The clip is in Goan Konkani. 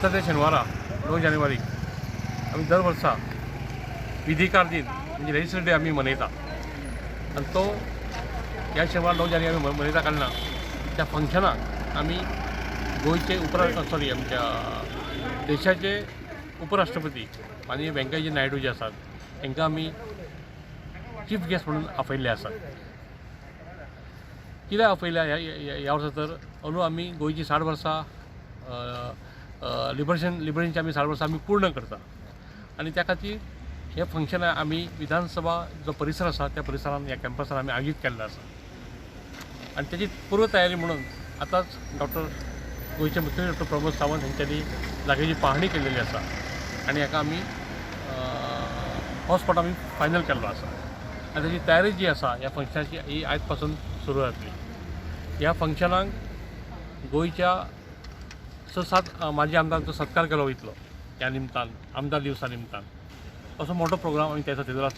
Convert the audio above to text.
ते शेनवारा 9 जानेवारी आमी दर वर्सा विधिकार दिन म्हणजे रजिस्टर डे आमी मनयता आनी तो ह्या शेनवार 9 जानेवारी आमी मनयता कारणान त्या फंक्शनाक आमी गोंयचे सॉरी आमच्या देशाचे उपराष्ट्रपती माननीय व्यंकय्या नायडू जे आसात तांकां आमी चीफ गेस्ट म्हणून आपयल्ले आसात. कित्याक आपयल्या ह्या वर्सा तर अंदू आमी गोंयची 60 वर्सां लिबरेशनची आमी 60 वर्सां आमी पूर्ण करता आनी त्या खातीर हें फंक्शन आमी विधानसभा जो परिसर आसा त्या परिसरान ह्या कॅम्पसान आमी आयोजीत केल्लो आसा आनी तेजी पूर्व तयारी म्हणून आतांच डॉक्टर गोंयचे मुख्यमंत्री डॉक्टर प्रमोद सावंत हेंच्यांनी जागेची पाहणी केल्लेली आसा आनी हाका आमी हो स्पॉट आमी फायनल केल्लो आसा आनी तेजी तयारी जी आसा ह्या फंक्शनाची ही आयज पासून सुरू जातली. ह्या फंक्शनाक गोंयच्या 6-7 माजी आमदारांचो सत्कार केलो वयतलो ह्या निमतान, आमदार दिवसा निमतान असो मोठो प्रोग्राम आमी त्या थंयसर आसा.